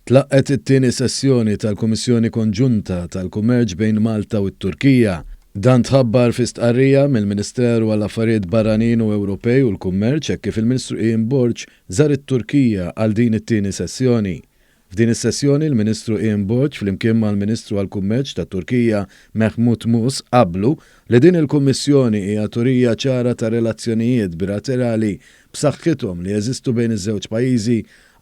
Tlaqqgħet it-tieni sessjoni tal-Kummissjoni Konġunta tal-Kummerċ bejn Malta u t-Turkija. Dan tħabbar fi stqarrija mill-Ministeru għall-Affarijiet Barranin u Ewropej u l-Kummerċ hekk kif il-Ministru Ian Borg żar it-Turkija għal din it-tieni sessjoni. F'din is-sessjoni l-Ministru Ian Borg flimkien mal-Ministru għall-Kummerċ tat-Turkija Mehmut Mus qablu li din il-Kummissjoni hija turija ċara ta' relazzjonijiet bilaterali b'saħħithom li jeżistu bejn iż-żewġ pajjiżi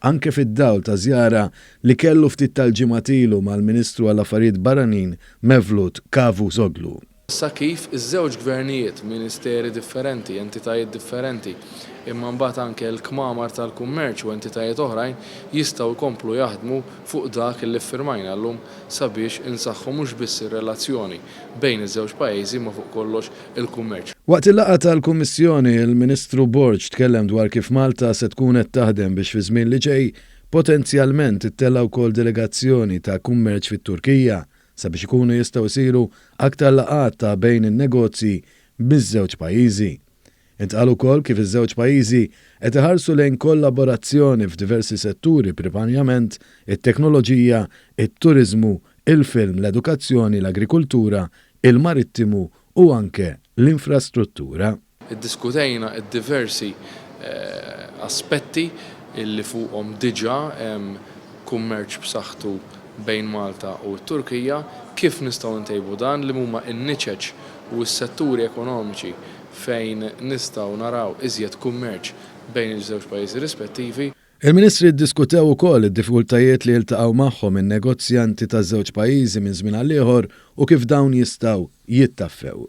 anke fid-dawl ta' żjara li kellu ftit tal-ġimgħat ilu mal-Ministru għall-Affarijiet Barranin Mevlut Cavusoglu. Sa kif iż-żewġ gvernijiet, ministeri differenti, entitajiet differenti, imma mbagħad anke l-kmamar tal-kummerċ u entitajiet oħrajn jistgħu jkomplu jaħdmu fuq dak li ffirmajna llum sabiex insaħħu mhux biss ir-relazzjoni bejn iż-żewġ pajjiżi imma fuq kollox il-kummerċ. Waqt il-laqgħa tal-Kummissjoni, il-Ministru Borg tkellem dwar kif Malta se tkun qed taħdem biex fiż-żmien li ġej potenzjalment ittella' wkoll delegazzjoni ta' kummerċ fit-Turkija sabiex ikunu jistgħu jsiru aktar laqgħat ta' bejn in-negozji miż-żewġ pajjiżi. Intqal ukoll kif iż-żewġ pajjiżi qed iħarsu lejn kollaborazzjoni f'diversi setturi primarjament it-teknoloġija, it-turiżmu, il-film, l-edukazzjoni, l-agrikultura, il-marittimu u anke l-infrastruttura. Iddiskutejna d-diversi aspetti li fuqhom diġà hemm kummerċ b'saħħtu bejn Malta u t-Turkija, kif nistgħu ntejbu dan, liema huma n-niċeċ u s-setturi ekonomiċi fejn nistgħu naraw iżjed kummerċ bejn iż-żewġ pajjiżi rispettivi. Il-Ministri ddiskutew ukoll id-diffikultajiet li jiltaqgħu magħhom in-negozjanti taż-żewġ pajjiżi minn żmien għall-ieħor u kif dawn jistgħu jittaffew.